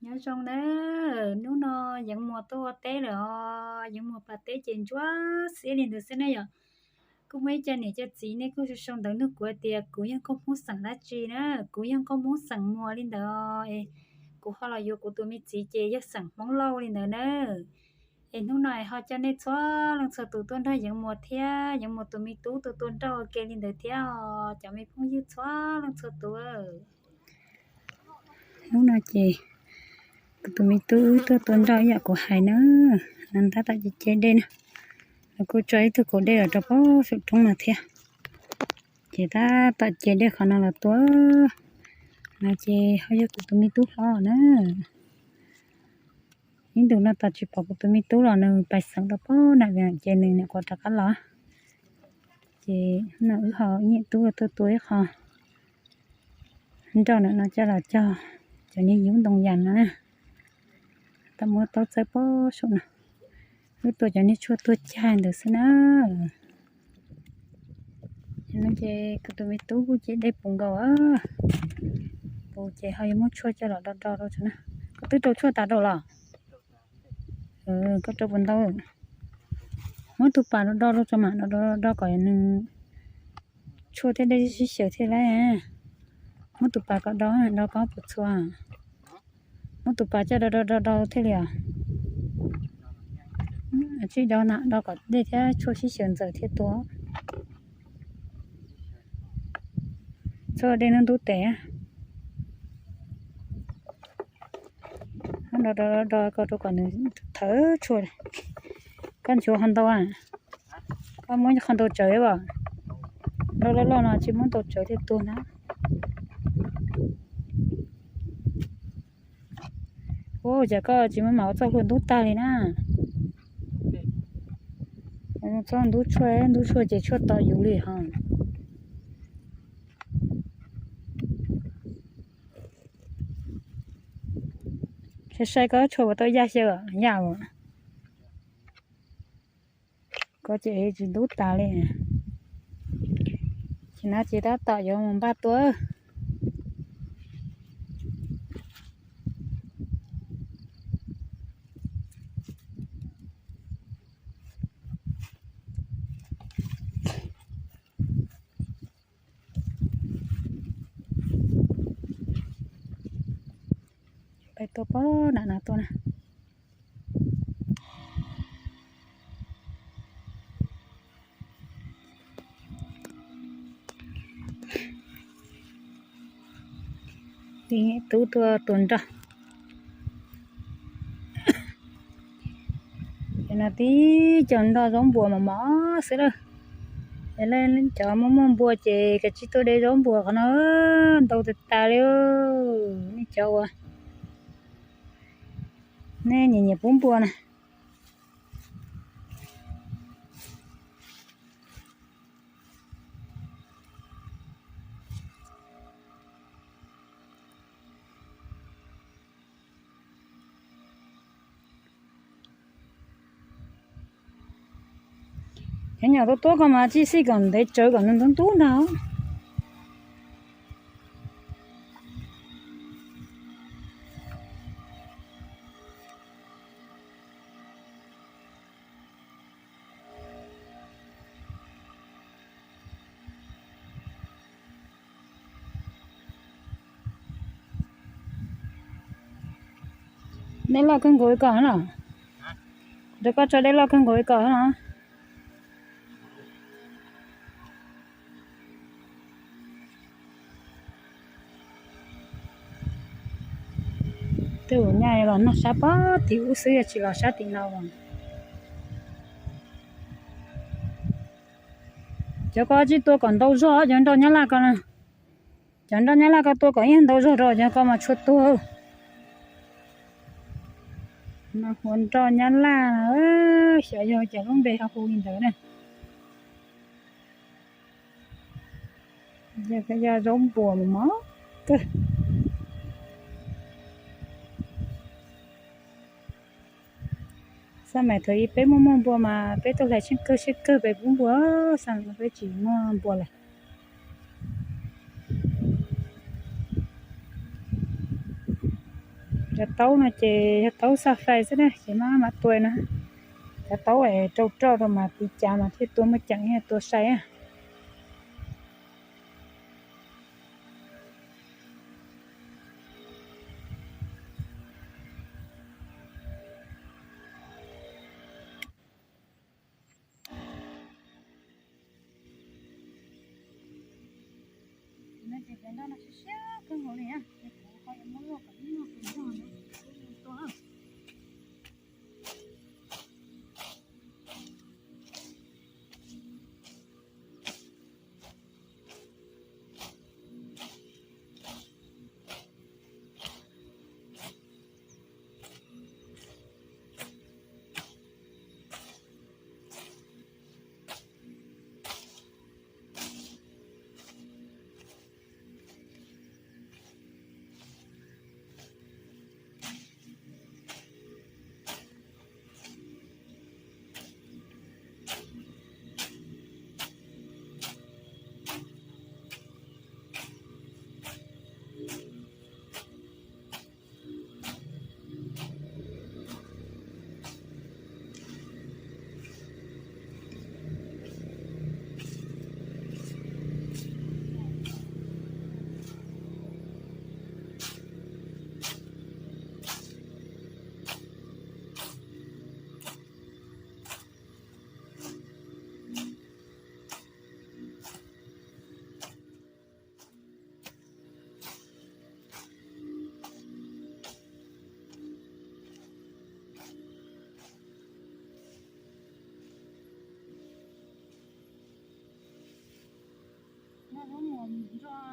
Nyob zoo na, hnub no Yeev Muas tuaj ua teb lawm os. Yeev Muas pas teb ces ntsuab xiab li ntawd xwb ne yom. Kuj muaj ib co niam co txiv nej kuj sau sau ntawv nug kuv hais tias kuv yog nkauj Hmoob xeem dab tsi na. Kuv yog nkauj Hmoob xeem Muas li ntawd os. Kuv ho los yuav kuv tus me txiv ces yog xeem Hmoob Lauj li ntawd na. Es hnub no ho coj nej txhua leej txhua tus tuaj nrog Yeev Muas thiab Yeev Muas tus me tub tuaj tua nroj ua ke li ntawd thiab os cov me phooj ywg txhua leej txhua tus. Hnub no ces kuv tus me tub wb tuaj tua nroj ib yam kuv hais na, no tab tom ce ce dej na, nws kuj tso ib tug kaus dej los rau pem saum roob no thiab. Ces tab tom ce dej qhov no los tua, no ces ho yog kuv tus me tub hlob na. Ib ntus no tos tsis pom kuv tus me tub los nws pais xeem rau pem na, ces nws nyuam qhuav rov qab los. Ces no wb ho ib niam tub tuaj tua ib qho nroj ntawm no coj los cog cov niag yub ntoo yas no na. Tau muab taub txawb pem saum no, wb tua cov niag tshuaj tuag cag ntawd xwb na. No ces kuv tus me tub kuj ce dej puv nkaus, puv ces ho yuav muab tshuaj coj los do do rau tso na. Koj twb rau tshuaj tas rau los? Koj rau puas ntau? Muab tus pas do do rau tso mam do do do kom nws tshuaj thiab dej sib xyaw thiaj lab. Muab tus pas kom do, do koj puas txhua. Muab tus pas coj do do do do thiaj li os. Tsij do na, do kom dej thiab tshuaj sib xyaw ntxaws thiaj tua. Txhob dej hnub ntub tes. Do do do do ko rau kom nws thawv tshuaj. Koj nchuav qhov ntau, koj muab qhov ntau tsawv as. Do loj loj no tsis muab ntau tsawv thiaj tuag na. Ua cas koj tsis muab mam ua txoj hlua ntub tag li na. Txoj ntub tshuaj, ntub tshuaj ces tshuaj to yus li ho. Sai sai koj tshuaj puas tau yaj xyaw, yaj as. Koj ces tsis ntub tas li. Ces no ces tab tom yuav mus npaj tua. Peb tuaj pem nram no tuaj na. Tub tuaj tua nroj. Ces no tib co nroj zaub npua mos mos xwb lawm. Es cov muaj muaj npua ces kav tsij tuaj de zaub npua qhov no ntau tas tas li. Nej cov uas nej nyiam nyiam pub npua na. Cov nyom tuab tuab ko mas tsij xij kom ntev tsawv kom nws ntub ntub ntag. Dej loj kawg nkaus li ko los? Rau koj tso dej loj kawg nkaus li ko los? Tej zaum nyaj los noj sab pob tim ub xwb, tsis los sab tim no os. Cov ko tsij tua kom ntau zog, cov nroj nyab laj ko na. Cov nroj nyab laj ko tua kom yeej ntau zog rau cov ko mas tshua tuag. Hu nroj nyab laj, xyov yog cov lub npe ho hu li ntawd na. Yog zaub npua mos mos kawg. Xab mais thaum ub peb muaj muaj npua mas peb tuaj hlais tsheej kawg tsheej kawg peb pub npua, xab mais no peb tsis muaj npua lawm. Cov taub no ces yog taub xaj fais xwb na, ces maj mam tua no. Cov taub es rau roj rau mas tiv cav mas thiaj tua muaj ceem thiab tua sai.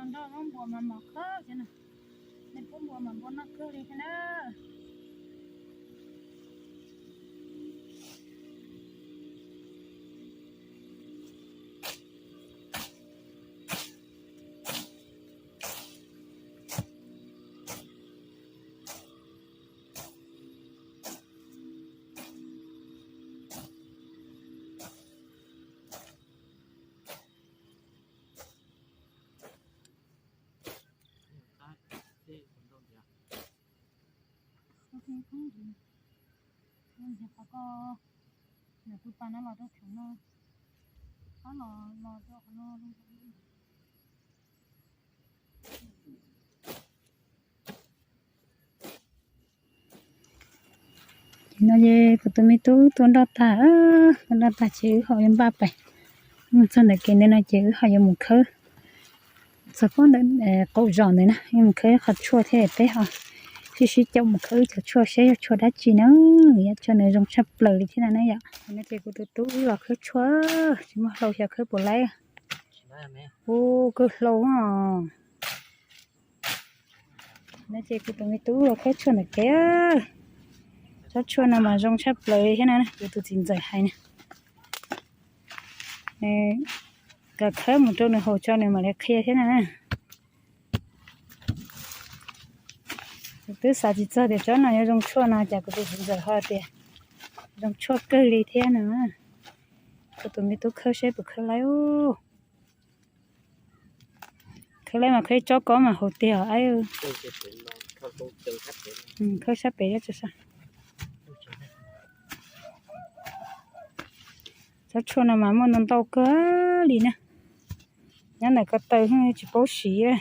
Nroj zaub npua mas mos khawb thiab na. Nej pub npua mas npua noj kawg li thiab na. Ces no ces kuv tus me tub tua nroj tag, tua nroj tag ces wb ho yuav npaj pais. Mus txog ntawm kev ntawd no ces wb ho yuav mus khawb txog pob ntawm qaum zos ntawd na, yuav mus khawb qhov tshuaj thiab peb ho sib sib caum mus khawb wb cov tshuaj seb yog tshuaj dab tsi na, yog tshuaj nws zoo tshaj plaws li thiab no na yom. No ces kuv tus tub wb los khawb tshuaj, tsis muaj hlau xyov khawb puas laib. Ub, kawg hlau os. No ces kuv tus me tub los khawb tshuaj ntawm kev. Tsob tshuaj no mas zoo tshaj plaws li thiab na, kuv tus txiv ntxawm hais na. Kom khawb mus rau nws haus tso nws mam li qhia thiab na. Kuv twb xav tsis txog tias tsob no yuav zoo tshuaj no, cas kuv tus txiv ntxawm ho tias zoo tshuaj kawg li thiab no. Kuv tus me tub khawb seb puas khawb laib. Khawb laib mas khawb ib tsob ko mas haus tiag os. Khawb sab pem, tsob tshuaj no mas muaj ntau ntau kawg li na. Nyob ntawm ko taw tsis paub siv.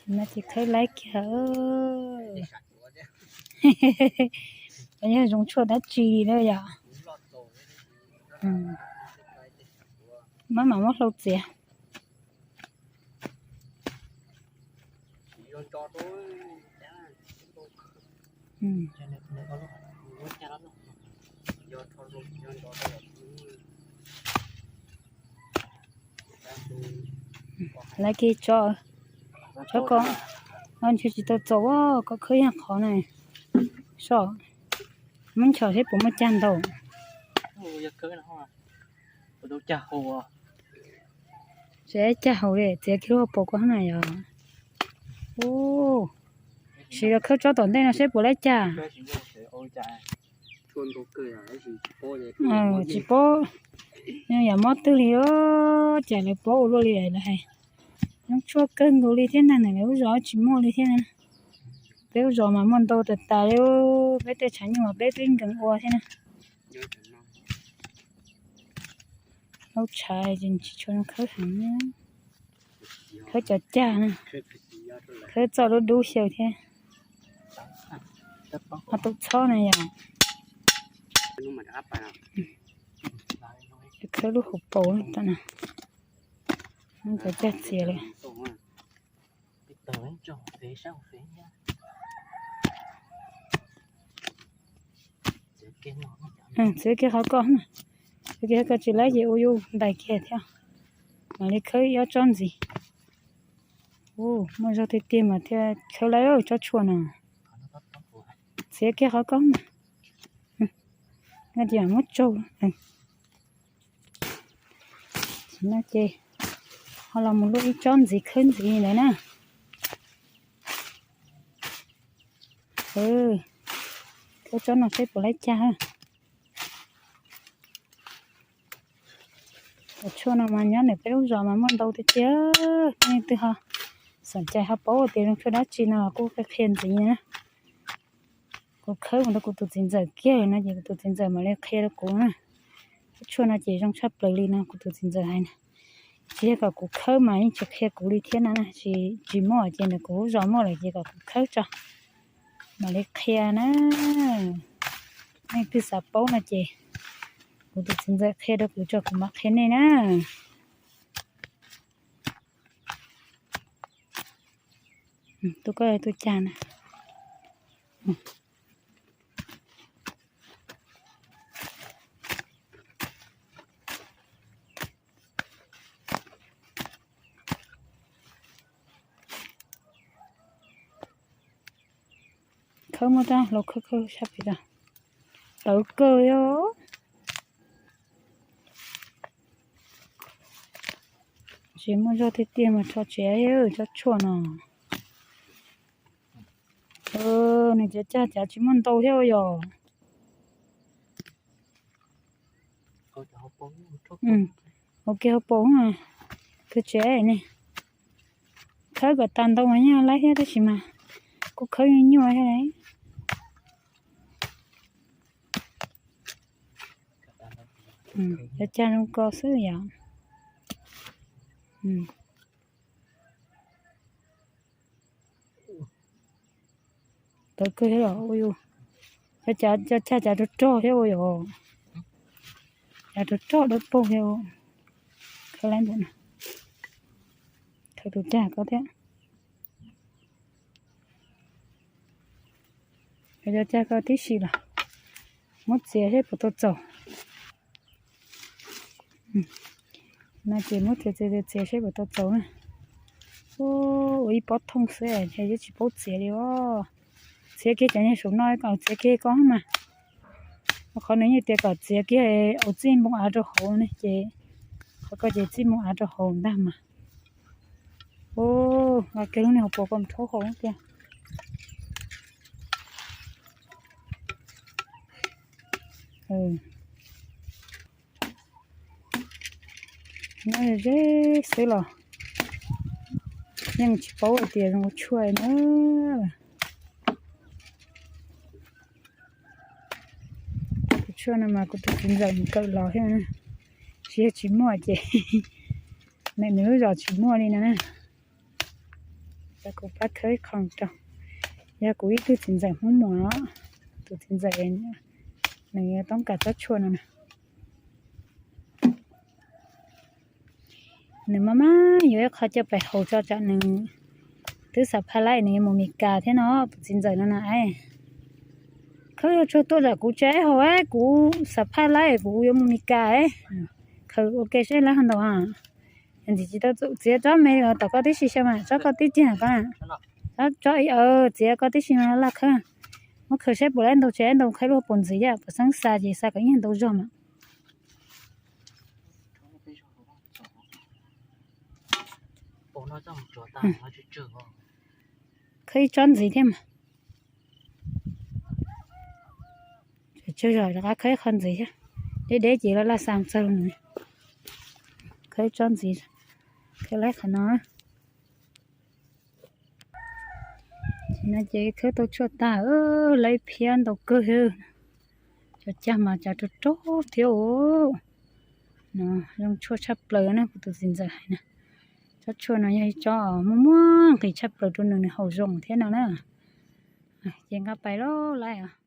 No ces khawb laib kiag. Yog zoo tshuaj dab tsi na yom. Maj mam muab hlau txiav. Lawv kiag tso, tso ko, ntshe tsis tau txaus, koj khawb ib qho na, so, muab nchos seb puas muaj cag ntau. Tsis cag haus li, txiav kiag lub hauv paus ko na yog. Ub, sim los khawb tsob tom ntej no seb puas laib cag. Tsis paub yam mob twg li os, cas lawv paub ua luaj li lawm hais. Zoo tshuaj kawg nkaus li thiab ntag, lawv lub zos tsis muaj li thiab na. Peb lub zos mas muaj ntau tas tas li, peb tej tshav nyuj mas peb twb nkees ua thiab na. Laub tshav tsis tshua zoo khawb heev, khawb cov cag na, khawb txoj dub dub xyaw thiab. Ho tus txhob na yog, khawb lub hauv paus tod na, cov cag txias li. Txiav kiag qhov ko, txiav kiag qhov ko tsis laib ces ua yuj ntais kiag thiab, mam li khawb ob tsob ntxiv. Muaj zog tiag tiag mas thiaj khawb laib tsob tshuaj no. Txiav kiag qhov ko, no ces muab tsaug. Ces ho los mus luaj ib tsob ntxiv khawb ntxiv ntawd na. Khawb tsob no seb puas laib cag. Tus tshuaj no mas nyob ntawm peb lub zos mas muaj ntau tiag tiag. Leej twg ho xom cai ho paub tias zoo tshuaj dab tsi no los kuj qhia ntxiv na. Kuv khawb mus rau kuv tus txiv ntxawm kiag no ces kuv tus txiv ntxawm mam li qhia rau kuv na. Lub tshuaj no ces zoo tshaj plaws li no kuv tus txiv ntxawm hais na. Tsis yog kom kuv khawb mas yeej tsis qhia kuv li thiab na, tsis, tsis muaj ces ntawm kuv lub zos muaj lawm ces kom kuv khawb tso mam li qhia na. Leej twg xav paub no ces kuv tus txiv ntxawm qhia rau kuv tso kuv mam qhia nej na. Tus ko tus cag na. Khawb muab rab hlau khawb khawb sab pem tod. Tawv kawg os. Tsis muaj zog tiag tiag mas rho tsev tsob tshuaj no. Nws cov cag cas tsis muaj ntau thiab yog. Ua ke hauv paus, tus tsev ne, khawb kom tas ntau mas yeej laib thiab tab sis mas kuj khawb nyuaj nyuaj thiab. Cov cag zoo ko xwb yom. Tawv kawg thiab los ua yus, cov cag cas rog rog thiab ua yus, cas rog rog dawb paug thiab. Khawb lab ntua, khawb tus cag ko thiab. Cov cag ko tib si los muab txiav seb puas tau txaus. No ces muab txiav txiav txiav seb puas tau txaus na. Ua ib pob thooj xwb es yuav tsis paub txiav li os. Txiav kiag cov niag saum no kom txiav kiag ko mas. Qhov nws yeej tias kom txiav kiag ua txij npoo av rau hauv ne ces qhov ko ces txij npoo av rau hauv ntag mas. Ua kiag lub niag hauv paus kom rhaub hauv tiag. Nyob ze xwb los yeej tsis paub hais tias zoo ua tshuaj na. Tus tshuaj no mas kuv tus txiv ntxawm mus kawm los thiab, tsis yog tsis muaj ces nws lub zos tsis muaj li no na. Ces kuv pab khawb ib qho rau, yog kuv ib tug txiv ntxawm Hmoob Muas, tus txiv ntxawm nws toob kas tsob tshuaj no na. Nws maj maj yuav ib qho coj pais haus tso tsam nws twb xav phaj laib nws yuav mus Mes Kas thiab no, tus txiv ntxawm no na. Khawb yuav tshuaj tuaj tsam kuv tsev haus, kuv xav phaj laib kuv yuav mus Mes Kas. Khaws ua ke seb lab hov ntau. Ntxim tsis tau txiav tsob me los tom koj tib si xyaw mas, tsob koj tib tiag ko na. Tsob txiav koj tib si mas laj khawb. Muab khaws seb puas laib ntau tsis laib ntau, khawb lub puas ntxiv yam puas xeeb xa ces xa kom ib ntau zog mas. Khawb ib tsob ntxiv thiab mas. Tsawg zog rov qab khawb ib qho ntxiv thiab. Deb deb ces laj laj xa txog nws. Khawb ib tsob ntxiv, khawb laib qhov no. Tam sim no ces khawb tau tshuaj tag, laib phiab ntau kawg thiab. Cov cag mas cas rog rog thiab os. No zoo tshuaj tshaj plaws na, kuv tus txiv ntxawm hais na. Tsob tshuaj no yog ib tsob muaj muaj nqis tshaj plaws rau nws, nws haus zoo thiab no na. Ces nqa pais lauj laib os.